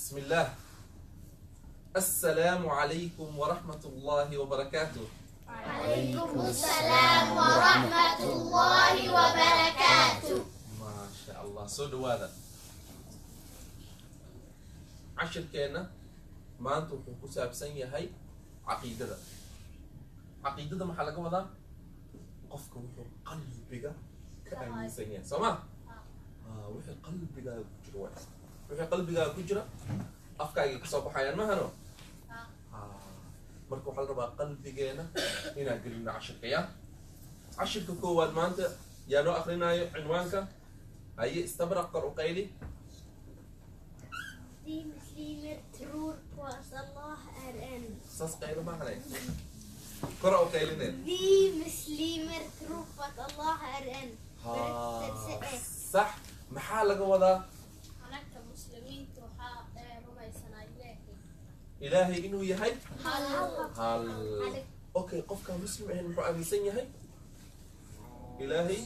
Bismi illaah. Assalaamu calaykum waraxmat ullaahi wabarakaatuh. عليكم السلام ورحمة الله وبركاته. Maasha Allah, soo dhawaada. Cashirkeenna maanta wuxuu ku saabsan yahay caqiidada. Caqiidada maxaa laga wadaa? Qofka wuxuu qalbiga ka aaminsan yahay, soo ma? Wixii qalbigaaga ku jira waay. Wixii qalbigaaga ku jira afkaagay kasoo baxayaan, mahano? Marka waxaa la rabaa qalbigeena inaan gelino cashirka. Ya cashirka koowaad maanta yaa noo akrinaayo cinwaanka? Haye, Istabraq, kor u qayli. Vi muslimer tror på att Allah är en. Saas qaylo maahanay, kora u qaylineen. Vi muslimer tror på att Allah är en. Berättelse 1. Sax. Maxaa laga wadaa? Anagta muslimiinta waxaa rumaysanaa Ilaahay. Ilaahay inuu yahay hal. Hal. Okay, qofka muslim ahayn muxuu aaminsan yahay? Ilaahay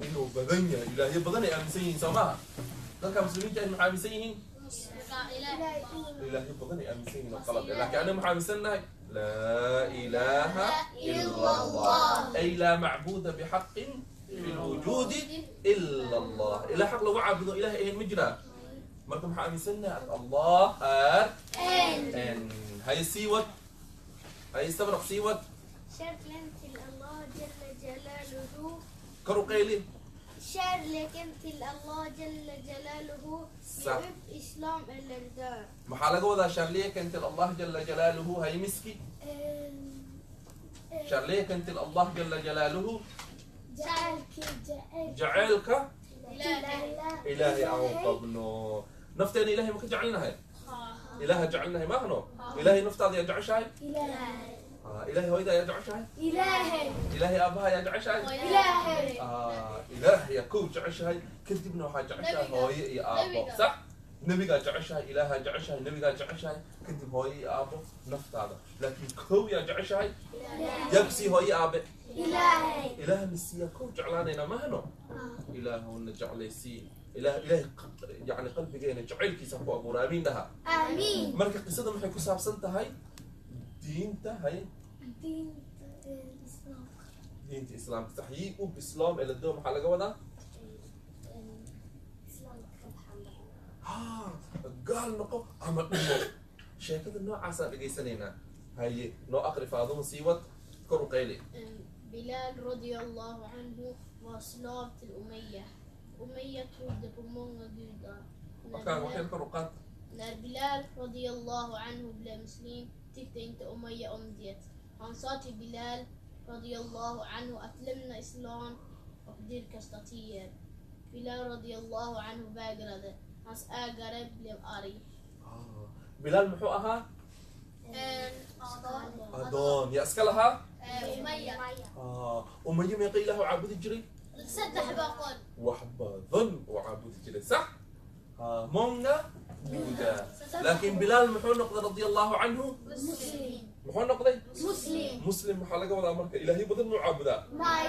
inuu badan yahay, ilaahyo badan ay aaminsan yihiin, soo maaha? Dadka muslimiinta ahayn maxaa aaminsan yihiin? Ilaahyo badan ay aaminsan yihiin oo qalad ah. Laakiin anaga maxaa aaminsan nahay? Laa ilaaha ila Allah, ay laa macbuuda bixaqin fi lwujuudi ila Allah. Ilaah xaq lagu caabudo ilahay ahayn ma jiraa. Marka maxaa aaminsan nahay? Att Allah är En. En. Haye, sii wad. Haye, Istabraq, sii wad. Kärleken till Allah جل جلاله. Kor u qayli. Kärleken till Allah جل جلاله. Sax. Ge upp islam eller dö. Maxaa laga wadaa kärleken till Allah jala jalaaluhu? Haye, Miski. Kärleken till Allah jala jalaaluhu. Jaceylka ilaahay aan qabno nafteena, ilahay ma ka jecelnahay? Ilaaha jecelnahay maahno? Ilaahay naftaada yaa jeceshahay? Ilaahay hooyada yaa jeceshahay? Ilaahay. Ilaahay aabaha yaa jeceshahay? Ilaahay. Ilaah yaa kow jeceshahay, kadibna waxaa jeceshahay Nabiga. Hooyo iyo aabbo. Nabiga. Sax, nebigaa jeceshahay, ilaahaa jeceshahay, nebigaa jeceshahay, kadib hooyo iyo aabbo, naftaada. Laakiin kow yaa jeceshahay? Yaa kusii hooyo aabe? Ilaahay. Ilaahna siiyaa kow jeclaanaynaa, mahano? Ilaahuna jeclaysii, ilaah, ilaahay yani qalbigeena jacaylkiisa ku abuura. Amiin dhaha. Aamiin. Marka qisada maxay ku saabsan tahay? Diinta hay Diinta islaamka. Diinta islaamka, sax. Ge upp islam eller dö, maxaa laga wadaa? Islaamka ka baxan. Ha, gaal noqo ama dhimo. Sheekada noocaasaan dhegaysanaynaa. Haye, noo aqri, Faaduma, sii wad, kor u qayli. Bilal رضي الله عنه var slav till Umayya. Umayya trodde på många gudar. När Markaan waxyar Bilal, kor u qaad. När Bilal رضي الله عنه blev muslim tyckte inte Umayya om det. Han sa till Bilal رضي الله عنه att lämna islam och dyrka statyer. Bilal رضي الله عنه vägrade. Hans ägare blev arg. Bilaal muxuu ahaa? Adoon. Yaa iska lahaa? Umayya. Umaye meeqa ilaah u caabudi jiray? 300. Wax badan uu caabudi jiray, sax. Många gudar. Laakiin Bilaal muxuu noqday radia allahu canhu? Muslim. Muxuu noqday? Muslim. Muslim. Maxaa laga wadaa marka? Ilaahyo badan muu caabudaa? May.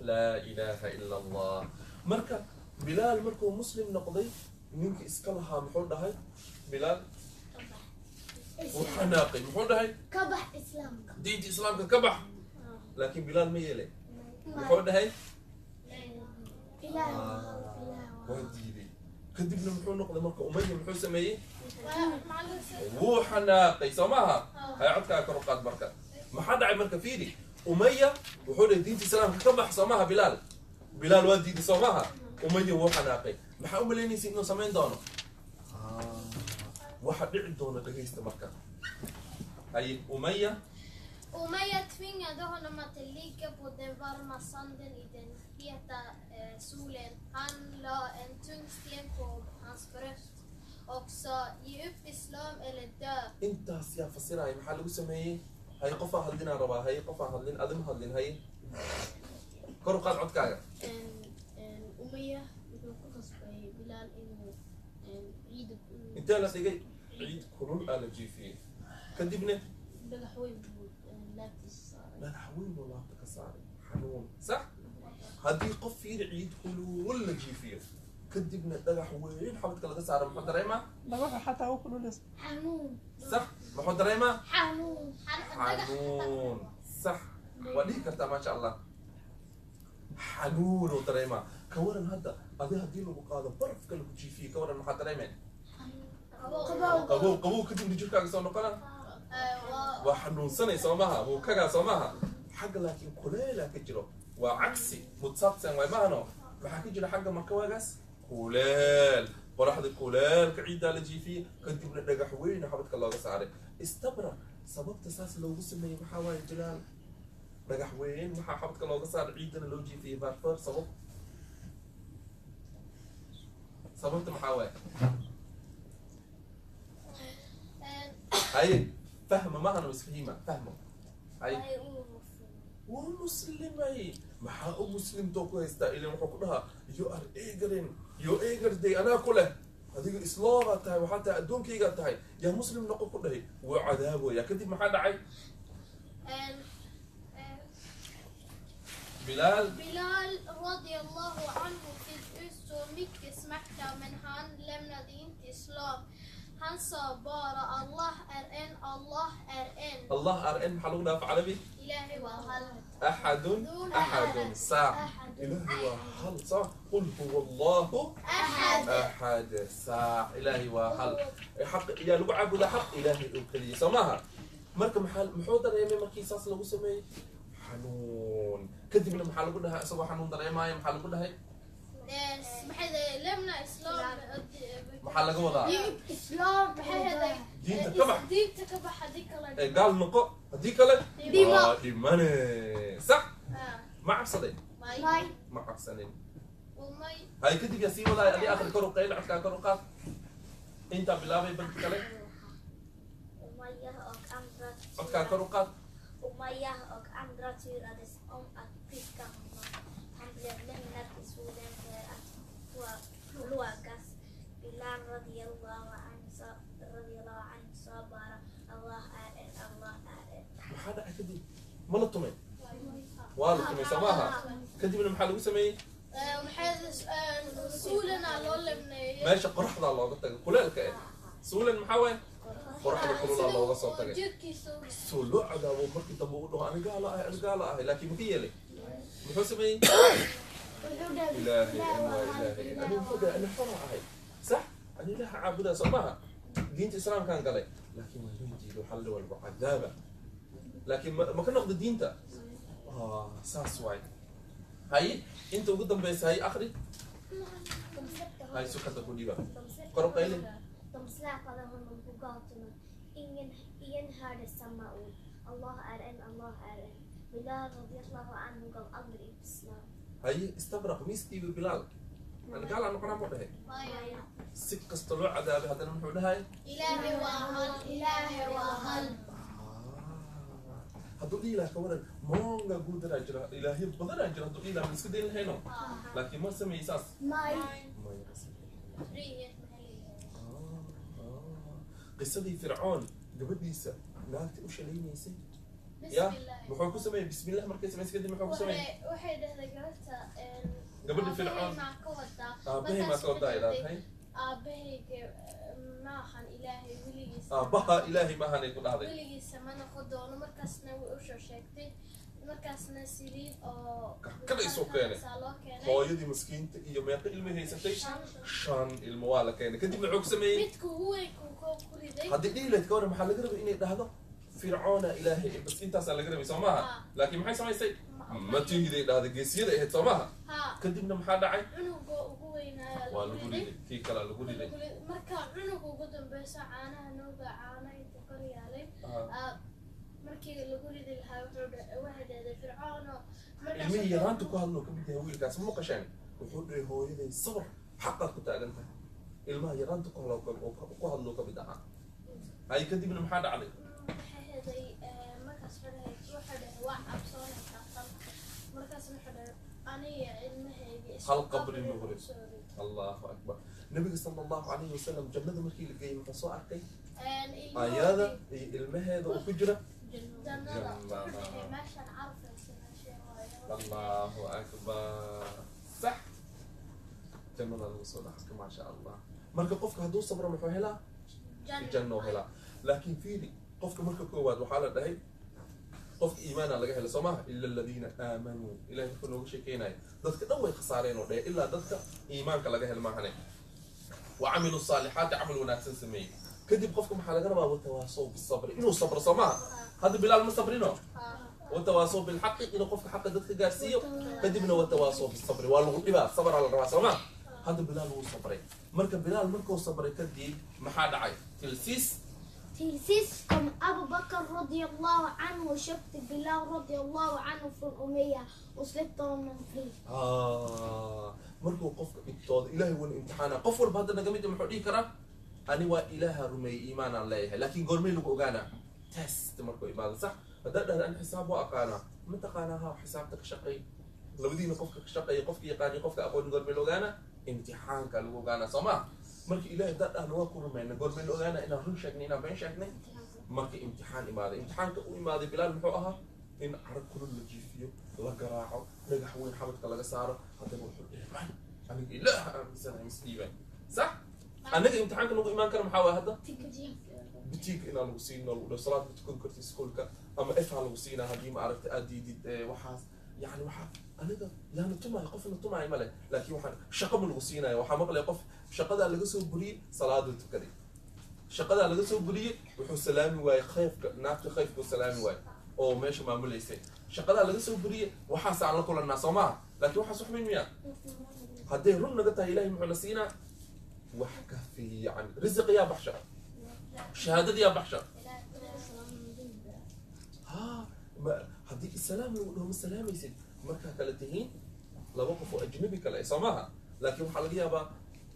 Laa ilaaha ila Allah. Marka Bilaal markuu muslim noqday, ninkii iska lahaa muxuu dhahay? Bilaal wuu xanaaqay. Muxuu dhahay? Ka bax islaamka. Diinta islaamka ka bax. Laakiin Bilaal ma yeelay. Muxuu dhahay? Ilaah. Waa diiday. Kadibna muxuu noqday marka? Umaya muxuu sameeyey? Wuu xanaaqay, soo maaha? Hay, codkaa kor u qaad. Marka maxaa dhacay? Marka fiiri, Umaya wuxuu dhahay diinta islaamka ka bax, soo maaha? Bilaal, Bilaal waa diiday, soo maaha? Umaya wuu xanaaqay. Maxaa u malaynaysa inuu samayn doono? Waxa dhici doona dhegaysta. Marka haye, Umaya. Umayya tvingade honom att ligga på den varma sanden i den heta solen. Han la en tung sten på hans bröst och sa: "Ge upp islam eller dö." Intaas yaa fasiraya? Maxaa lagu sameeyey? Hay, qofaa hadlinaa rabaa. Hay, qofaa hadlin, adima hadlin. Hay, kor u qaad codkaaga. Umayya wuxuu ku khasbay Bilaal inuu ciida Intee la dhigay? Ciid kulul aa la jiifiyey, kadibna dhagax weyn buu laabtiisa saaray. Dhagax weyn buu laabta ka saaray. Xanuun, sax. Haddii qof fiiri ciid kulul la jiifiyo. Kadibna dhagax weyn xabadka laga saaro, muxuu dareemaa? Dhagaxu xataa u kululaysa. Xanuun. Sax, muxuu dareemaa? Xanuun. Xanuun, sax, waa dhihi kartaa, maasha Allah. Xanuun uu dareemaa. Ka waran hadda adi haddii lagu qaado barafka lagu jiifiye, ka waran, maxaa dareemeen? Qabow. Qabow, qabow. Kadibna jirkaaga soo noqona waa xanuunsanay, soo maha? Wuu kagaa, soo maha? Xagga laakiin kuleelaa ka jiro, waa cagsi, motsatsen waay, mahano? Maxaa ka jira xagga marka waagaas? Kuleel, qoraxda kuleelka ciiddaa la jiifiyey, kadibna dhagax weyna xabadka looga saaray. Istabra, sababta saas loogu sameeyey maxaa waaye? Jilaal, dhagax weyn maxaa xabadka looga saaray, ciidana loo jiifiyey? Varför? Sabab, sababta maxaa waaye? Haye, fahma mahano, isfahima, fahmo, haye. Waa muslimay. Maxaa u muslimtoo ku haystaa? Ilan wuxuu ku dhahaa, "You are ägaren, you äger dig, anaa ku leh, adiga isloobaad tahay, waxaa tahay addoonkaygaa tahay, yaa muslim noqo," ku dhahay. Wuu cadaabooyaa. Kadib maxaa dhacay? Bilaal. Bilal radiallahu anhu fick ut så mycket smärta, men han lämnade inte islam. Han sa bara: "Allah är en, Allah är en." Allah är en, maxaa lagu dhaha af carabi? Ilahi waa hal. Axadun, axadun, sax. Ilaahay waa hal, sax. Qul huwa allahu أحد. Axad, sax. Ilaahay waa hal. Xaq yaa lagu caabudaa? Xaq ilaahay oo keliya, soo maaha? Marka maxaa, muxuu dareemay markii saas lagu sameeyey? Xanuun. Kadibna maxaa lagu dhahaa isagoo xanuun dareemaayo? Maxaa lagu dhahay? Maxay lämna islam. Maxaa laga wadaa? Islam. Maxay haday? Diinta ka bax. Diinta ka bax, haddii kale ee gaal noqo, haddii kale Dhimo. waa dhimane, sax. Ah, ma cabsaday? May. Ma cabsanin. May. Hay, kadib yaa sii wadaay? Adii akhri, kor u qayl, codkaa kor u qaad. Intaa bilaabay, banki kale. Umayyah och andra Codkaa kor u qaad. Umayyah och andra turades om att piska honom. Han blev lämnad i solen för att plågas. Bilal radiallahu anhu sa bara: "Allah är en, Allah är en." Maxaa dhacay kadib? Ma la tumay? Waa la tumay, soo maaha? Kadibna maxaa lagu sameeyey? Maxay suulana loo lemneeyey. Meesha qoraxdaa looga tagay, kuleelka eh. Solen maxaa waaye? Qoraxda kululaa looga soo tagay. Jirkiisa. Soo loo cadaabo, markii dambe uu dhaho, "Ani gaala ahay, ani gaala ahay," laakiin maka yeelay? Muxuu sameeyey? "Ilaahay en waa ilaahay en." Ani muxuu dhahay? "Ani xora ahay, sax, ani ilaaha caabudaa, soo maaha? Diinta islaamkaan galay." Laakiin waa loo diiday, waxaa la waa lagu cadaaba, laakiin ma ka noqda diinta. Ah, saas waay. Haye, inta ugu dambaysa, hay, akri. Hay, sukada ku dhiiba. Kor u qayli. De släpade honom på gatorna. Ingen hörde samma ord: "Allah är en, Allah är en." Bilal radiallahu anhu gav aldrig upp islam. Haye, Istabraq miiskiiba Bilaal, ani gaal aan noqonaa muu dhahay? Maya. Si kasta loo cadaabay, haddana muxuu dhahay? Ilaahay waa hal, ilaahay waa hal. Hadduu dhihi lahaa, ka waran, många gudaraa jira, ilaahyo badanaa jira, hadduu dhihi lahaa, ma iska dayn lahayno? Laakiin ma sameeyey saas? May. Maya, ma sameeyey. Frihet maxay? Qisadii Fircoon gabadhiisa naagta u shalaynaysay ya Bismillah. Muxuu ku sameeyey? Bismillah markay samaysay kadib muxuu ku sameeyey? Waxay dhahday gabarta Gabadha Fircoon. Aabahay maa ka wadaa? Aabahay maa ka wadaa idhaahday. Aabahayga maahan ilaahay weligiisa. Aabbaha ilaahay maahanay ku dhahday. Weligiisa ma noqon doono. Markaasna way usoo sheegtay, markaasna saliid oo Kakada isoo keenay. Markaasaa loo keenay. Hooyadii maskiinta iyo meeqa ilmo haysatay? Shan ilmo waa la keenay. Kadib muxuu ku sameeyey? Midka ugu weyn kuu ku riday. Haddii dhihi lahayd, ka waran, maxaa laga rabay? Inay dhahdo Fircoona ilaahay, bas intaasaa laga rabay, soo maaha? Ah. Laakiin maxay samaysay? Ma tihiday dhahday, geesiyada ahayd, soo maaha? Ha. Kadibna maxaa dhacay? Cunuga ugu weynaaya waa lagu riday, kii kalaa lagu riday. Marka cunuga ugu dambeysa caanaha nuuga, caano inta kor yaalay. Ah. Ah, markii lagu ridi lahaa waxay dhahday Fircoono markaas. Ilmihii yaraanta ku hadloo kamid yahay wiilkaas, ma maqasheen? Wuxuu dhahay, "Hooyaday sabr, xaqaad ku taagan tahay." Ilmaha yaraanta ku hadloo kamid ahaa. Hay, kadibna maxaa dhacday? Maxay heday, markaas wuxuu dhahay, "Waa cabsoonaysaa tan." Markaas wuxuu dhahay, "Aniga ilmahayga isku Hal qabri nuqri. ku soo rid." Allahu akbar. Nabiga sala allahu calayhi wasalam jannada markii la geeyey muxuu soo arkay? Ilmahoodii Ayada iyo ilmaheeda oo ku jira jannada. Jannada. Wuxuu dhahay, "Meeshaan carfaysa, meesha waaye." Allahu akbar, sax. Jannada lagu soo dhex arkay, maasha Allah. Marka qofka hadduu sabro, muxuu helaa? Janno helaa. Laakiin fiiri, qofka marka koowaad waxaa la dhahay qofka iimaana laga hela, soo maha? Ila aladiina aamanuu. Ilahay markuu nooga sheekeynaya dadka dhan way khasaareen oo dhahe, ilaa dadka iimaanka laga hel maahane, wa camilu saalixaati, camal wanaagsan sameeyey. Kadib qofka maxaa laga rabaa? Watawaasow bisabri, inuu sabro, soo maha? Hadda Bilaal ma sabrino? Watawaasow bilxaqi, inuu qofka xaqa dadka gaarsiiyo. Kadibna watawaasow bisabri, waa lagu dhibaa, sabraa la rabaa, soo maha? Hadda Bilaal wuu sabray. Marka Bilaal markuu sabray kadib maxaa dhacay? Till sist. Till sist kom Abu Bakr radiallahu anhu och köpte Bilal radiallahu anhu från Umayya och släppte honom fri. Ah, markuu qofka dhibtooda, Ilahay wuuna imtixaana qof walba. Hadda naga mid muxuu dhihi karaa? Ani waa Ilaaha rumeeyey, iimaanaan leeyahay. Laakiin goormay lagu ogaanaa? Test markuu imaado, sax? Haddaad dhahda ani xisaab waa aqaanaa, ma taqaanaa? Ha, xisaabta ka shaqeey. Labadiina qofka ka shaqeeya, qofka yaqaaniyo qofka aqoonin, goormay la ogaanaa? Imtixaanka lagu ogaanaa, soo maa? Marka Ilahay haddaad dhahna waa ku rumayna, goormay la ogaanaa inaan run sheegnay, inaan been sheegnay? Marka imtixaan imaaday. Imtixaanka u imaaday Bilaal muxuu ahaa? In carab kulul la jiifiyo, la garaaco, dhagax weyn xabadka laga saaro. Haddana wuxuu dhihi, "May, aniga Ilaaha aaminsanahay, misdhiibay." Sax? Anaga imtixaanka nagu imaan kara maxaa waay hadda? Betyg inaa lagu siino, lagu dhaho salaad ma tukan karti iskoolka, ama F ha lagu siinaa haddii ma aragta aad diidid. Waxaas yani waxaa aniga yaana tumaayo, qofna tumaayo male, laakiin waxaan shaqo ma lagu siinayo. Waxaa maqlaya qof shaqadaa laga soo buriyey, salaaduu tukaday. Shaqadaa laga soo buriyey, wuxuu salaami waayey khayfka, naagta khayfkuu salaami waayey oo meesha maamulaysay. Shaqadaa laga soo buriyey. Waxaas aan la kulanaa, soo maha? Laakiin waxaas wax weyn miya? Hadday run naga tahay, Ilahay muxuu na siinaa? Wax ka fiican. Risiq yaa baxsha? Shahaadada yaa baxsha? Ha, ma haddii islaam lagu dhaho ma salaamaysid, markaa kale tihiin laba qof oo ajnabi kale, soo maaha? Laakiin waxaa laga yaabaa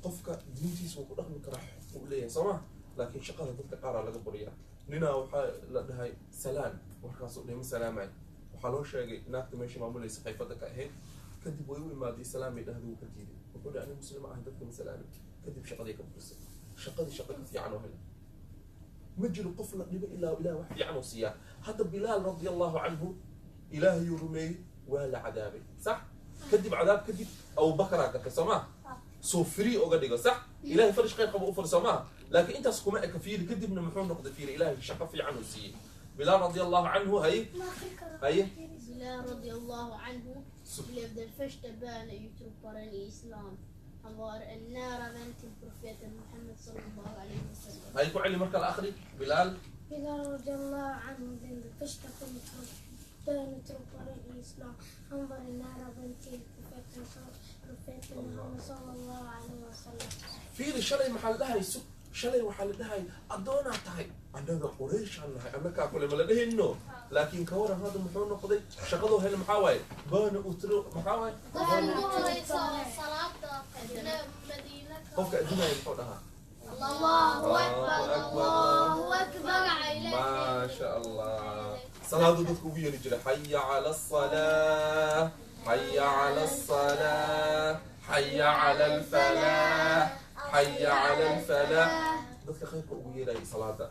qofka diintiisa wuu ku dhaqmi karaa, xaq uu leeyahay, soo maha? Laakiin shaqada dadka qaaraa laga buriyaa. Ninaa waxaa la dhahay salaan, markaasuu dhahay ma salaamay. Waxaa loo sheegay naagta meesha maamulaysa, khayfada ka ahayd. Kadib way u imaaday, salaamay dhahda, wuu ka diiday. Wuxuu dhahay, "Aniga muslima ahay, dadka ma salaamay." Kadib shaqadii ka burisay. Shaqadii shaqa ka fiican oo helay ma jiro. Qof la dhibo ilaa Ilaah wax fiican oo siiyaa. Hadda Bilaal radia Allahu canhu Ilaahayuu rumeeyey, waa la cadaabay, sax? Kadib cadaab kadib Abubakaraa gatay, soo maa? Soo free oga dhigo, sax? Ilahay farish khayr qaba u furi, soo maha? Laakiin intaas kuma eka. Fiiri, kadibna muxuu noqday? Fiiri, Ilahay shaqo fiican uu siiyey Bilaal radia Allahu canhu. Haye, haye. Bilal radiallahu anhu blev den första böneutroparen i islam. Han var en nära vän till profeten Muhammed sallallahu alaihi wasallam. Haye, ku celi marka la akhri, Bilaal. Bilal radiallahu anhu blev den första bönutroparen i islam. Han var en nära vän till profeten Muhammed sallallahu alaihi wasallam. Fiiri, shalay maxaa la dhahay? Sug, shalay waxaa la dhahay addoonaa tahay, annaga Qurayshaan nahay, annagaa kule ma la dhehayno. Laakiin ka waran hadda muxuu noqday? Shaqadoo hel maxaa waaye? Baana utro maxaa waaye? Qofka ugu horeysa oo salaada Madiina ka Qofka adduunaya muxuu dhahaa? Allahu akbar, Allahu Allahu akbar, magaca Ilaahay. Maasha Allah. Salaadu dadku ugu yeeri jiray, xaya cala asalaa, xaya cala asalaa, xaya cala alfalaax, xaya cala alfalaax. Dadka khayrka ugu yeerayay salaada.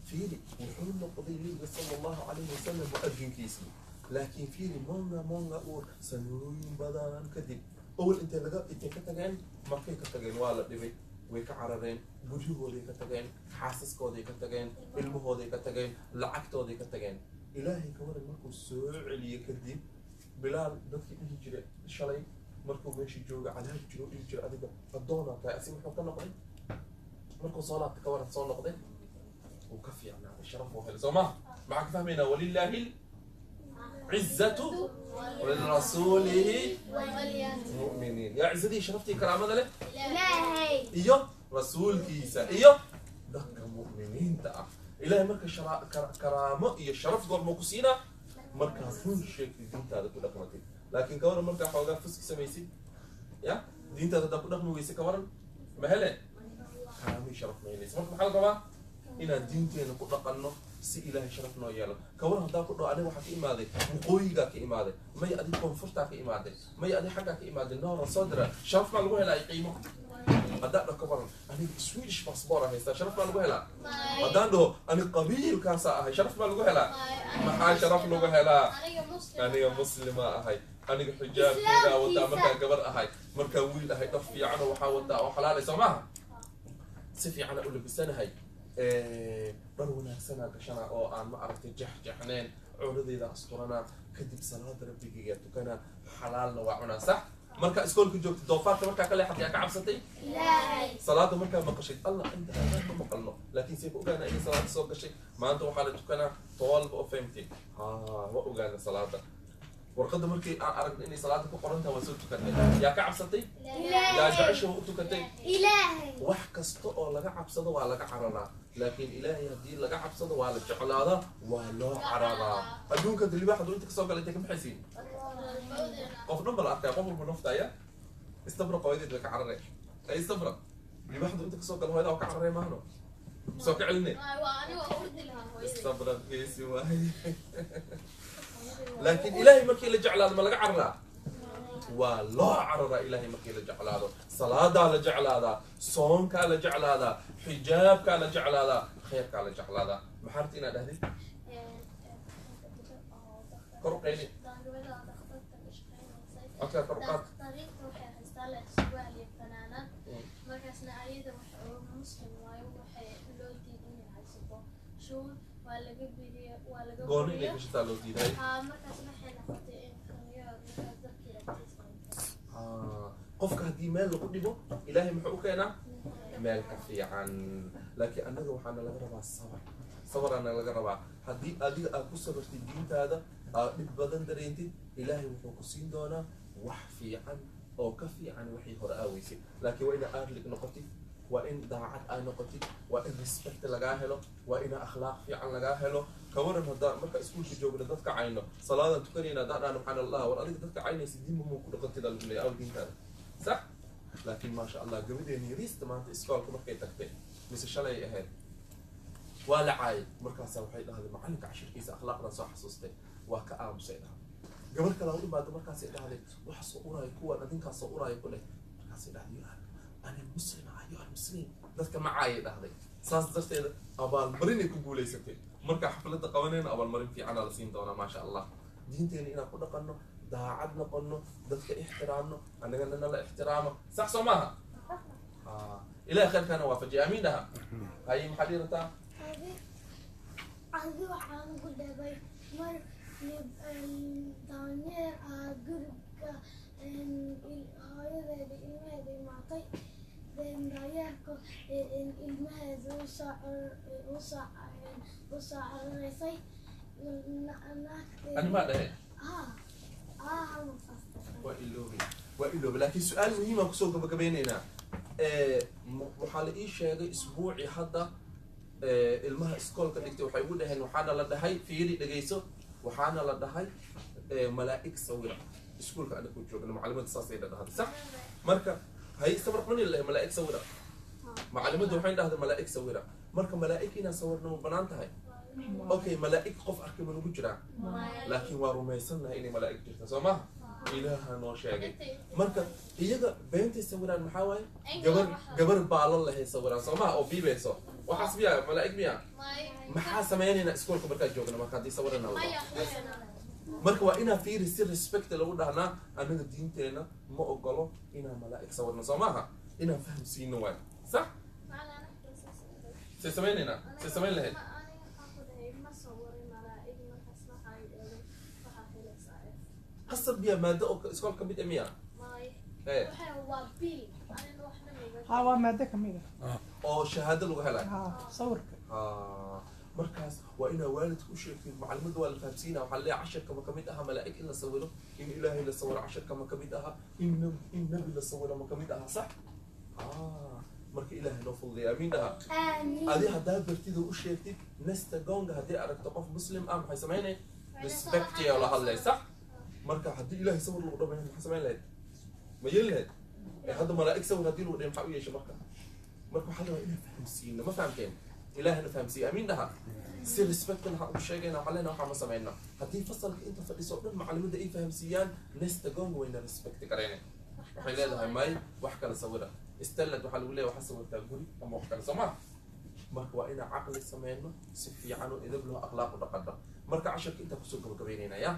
Fiiri, wuxuu noqday Nabiga sala Allahu calayhi wasalam muadinkiisii. Laakiin fiiri, många många år, sanooyin badan kadib, awal intay laga intay ka tageen, Markay ka tageen, waa la dhibay, way ka carareen, guryahooday ka tageen, xaasaskooday ka tageen, ilmahooday ka tageen, lacagtooday ka tageen. Ilaahay ka waran markuu soo celiyey kadib Bilaal, dadkii dhihi jiray shalay markuu meeshii jooga cadaab jiro, dhihi jiray adiga addoonaa tahay, asi muxuu ka noqday markuu soo laabtay? Ka waran soo noqday, wuu ka fiicnaaday, sharaf uu helay, soo maha? Maxaa ka fahmaynaa? Walilaahi cizzatu walirasuulihi mu'miniin. Yaa cizadii, sharaftii, karaamada leh? Ilaahay. Iyo rasuulkiisa iyo dadka mu'miniinta ah. Ilahay marka karaamo iyo sharaf goormuu ku siinaa? Markaad run sheegtid, diintaada ku dhaqmatid. Laakiin ka waran markaa xoogaa fuski samaysid, ya diintaada haddaa ku dhaqmi weyse, ka waran? Ma hele karaamo iyo sharaf ma helaysa. Marka maxaa la rabaa? Inaan diinteena ku dhaqanno si Ilaahay sharaf noo yeelo. Ka waran haddaa ku dhaho, aniga waxaa ka imaaday waqooyigaa ka imaaday, may adig koonfurtaa ka imaaday, may adig xaggaa ka imaaday, noora soo dira, sharaf baa lagu helaa iyo qiimo? Haddaan dhaho ka waran aniga Swedish passport a haystaa, sharaf baa lagu helaa? Haddaan dhaho aniga qabiilkaasaa ahay, sharaf baa lagu helaa? Maxaa sharaf lagu helaa? Aniga muslim. Aniga muslima ahay. Aniga xijaabkeygaa wataa markaan gabar ahay, markaan wiil ahay dhar fiican oo waxaa wataa oo xalaalay, soo maaha? Si fiicana u labisanahay, dhar wanaagsanaa gashana oo aan ma aragtay jexjexneen, cawradeyda asturanaa, kadib salaada rabbigeygaa tukanaa, xalaalna waa cunaa, sax? Marka iskoolka joogta doofaarka markaa ka leexatay yaa ka cabsatay? Salaada markaa maqashid Allah inta aadaan ma maqalno, laakiin see ku ogaana inay salaada soo gashay? Maanta waxaa la tukanaa 12:50. Ha, waa ogaana salaada warqadda markii aan aragno inay salaada ku qoran tahay, waa soo tukanay. Yaa ka cabsatay? Yaa jecesha u tukatay? Wax kasta oo laga cabsado waa laga cararaa, laakiin Ilaahay haddii laga cabsado waa la jeclaadaa, waa loo cararaa. Adduunka libaax hadduu inta kasoo gala, intay ka baxaysiin? Qof dhan ba la arkaya, qof walba naftaaya Istabra hooyadeed way ka cararay. Ay Istabra, libaax hadduu inta kasoo galo hooyada waa ka cararay, maahno soo ka celinay. Istabra geesi waaye, laakiin Ilaahay markii la jeclaado ma laga cararaa? Waa loo cararaa. Ilaahay markii la jeclaado, salaadaa la jeclaadaa, soonkaa la jeclaadaa, xijaabkaa la jeclaadaa, khayrkaa la jeclaadaa. Maxaa rabta inaad dhahdid? Kor u qayli, codkaa kor u qaad. Dhakhtariinta waxay haystaa leh surwaal iyo fanaanad, markaasna ayada wax oo Muslim waayo, waxay loo diiday inay haysato shuul, waa laga biriye, waa laga Gooni inay buriyo. gashataa loo diiday. Haa, markaasna waxay noqotay in kaniyo markaas dadkii agtiisa. Ah, qofka haddii meel lagu dhibo, Ilaahay muxuu u keenaa meel ka fiican. Laakiin annaga waxaana laga rabaa sabar, sabaraana laga rabaa. Haddii adiga aad ku sabartid diintaada, aad dhib badan dareentid, Ilaahay wuxuu ku siin doonaa wax fiican oo ka fiican wixii hore aaweysay. Laakiin waa ina aadlig noqotid, waa in daacad aa noqotid, waa in respect lagaa helo, waa ina akhlaaq fiican lagaa helo. Ka waran haddaa marka iskuulka joogna dadka cayno, salaadan tukanayna haddaan dhahno maxaan Allah, war adiga dadka caynaysa diinba muu ku dhaqantid, aa lagu leeyahay, aw diintaada sax? Laakiin maasha Allah, gabadheena yariista maanta iskoolka markay tagtay mise shalay ahayd, waa la caayay. Markaasaa waxay dhahday, macalinka cashirkiisa akhlaaqdan soo xasuustay, waa ka aamusay dhahday. Gabar kale u imaada, markaasay dhahday, waxa soo uraayo kuwan adinkaa soo uraayo ku dheh. Markaasay dhahday, you are ana Muslim ah, you are Muslim, dadka ma caayay dhahday. Saas darteeda abaalmarinay ku guulaysatay. Marka xafladda qabanayna abaalmarin fiicanaa la siin doonaa, maasha Allah. Diinteena inaan ku dhaqanno, daacad noqono, dadka ixtiraamno, annagana nala ixtiraamo, sax soo maaha? Ah, Ilahay khayrkaana waafajiya, amiin dhaha. Haye, maxaad ii rabtaa? Adi waxaan ku dhabay mar daanyeer ah guriga hooyadeeda ilmaheeda imaatay, daanyeerka ilmaheeda usoo cararaysay. Ani maa dhahe? Ha ha. Waa iloobay, waa iloobay. Laakiin su-aal muhiimaan kusoo gabagabeyneynaa. Waxaa la ii sheegay isbuucii hadda, ilmaha iskoolka dhigtay waxay ugu dhaheen, waxaana la dhahay, fiiri, dhegeyso, waxaana la dhahay malaa'ig sawira iskuulka anagu joogna. Macalimadda saasay dhahday, sax? Marka hay sabar mani la malaa'ig sawira. Macalimadda waxay dhahday malaa'ig sawira. Marka malaa'ig inaan sawirno ma banaan tahay? Okay, malaa'ig qof arkay ma nagu jiraa? Laakiin waa rumaysannahay inay malaa'ig jirta, soo maha? Ilaaha noo sheegay. Marka iyaga beentay sawiraan maxaa waaye? Gabar gabar baalo lahay sawiraan, soo maha? Oo biibeyso waxaas miya malaa'ig miya? Maxaa sameynaynaa iskoolka markaa joogna marka haddii sawirana la dhaho? Marka waa inaa fiiri si respect lagu dhahnaa, anaga diinteena ma ogolo inaan malaa'ig sawirno, soo maaha? Inaan fahamsiino waay, sax? Say sameynaynaa, say samayn lahayd? Ma sawirin malaa'ig, markaas waxaa idhahday waxaa helaysaa F. Qasab miya? Maado oo iskool ka mid ah miya? May. Ee. Waxay waa bil anina waxna maba. Ha, waa maado kamid ah. Oo shahaado lagu helayo. Ha, sawirka. Ha, markaas waa inaa waalidka u sheegtid. Macalimadda waa la fahamsiinaa. Waxaa leeyahay, cashirka ma kamid aha malaa'ig in la sawiro? In Ilaahay la sawiro cashirka ma kamid aha? In nabi la sawiro ma kamid aha? Sax? Ah, marka Ilaahay noo fududeeya, amiin dhaha. Adi haddaa bartida u sheegtid, nästa gång haddii aragto qof Muslim ah, maxay samaynay? Respect oo la hadlay, sax? Marka haddii Ilaahay sawir lagu dhamay, maxaa samayn lahayd? Ma yeeli lahayd? Ee hadda malaa'ig sawir haddii lagu dhahay, maxaa u yeeshay? Marka waxaa la rabaa inaan fahamsiino. Ma fahamteen? Ilaahna fahamsiiye, amiin dhaha. Si respectna waxaan ugu sheegayna, waxaan leenahay waxaa ma samayna. Haddii fasalka inta fadhiso o dhan macalimadda ay fahamsiiyaan, nästa gång wayna respect garayna. Waxay leedahay may wax kale sawira istället. Waxaa lagu leeyahay waxaa sawirtaa guri ama wax kale, soo ma? Marka waa inaan caqli sameyno, si fiican oo edab loo akhlaaq u dhaqanno. Marka casharka intaa kusoo gabagabeynayna ya.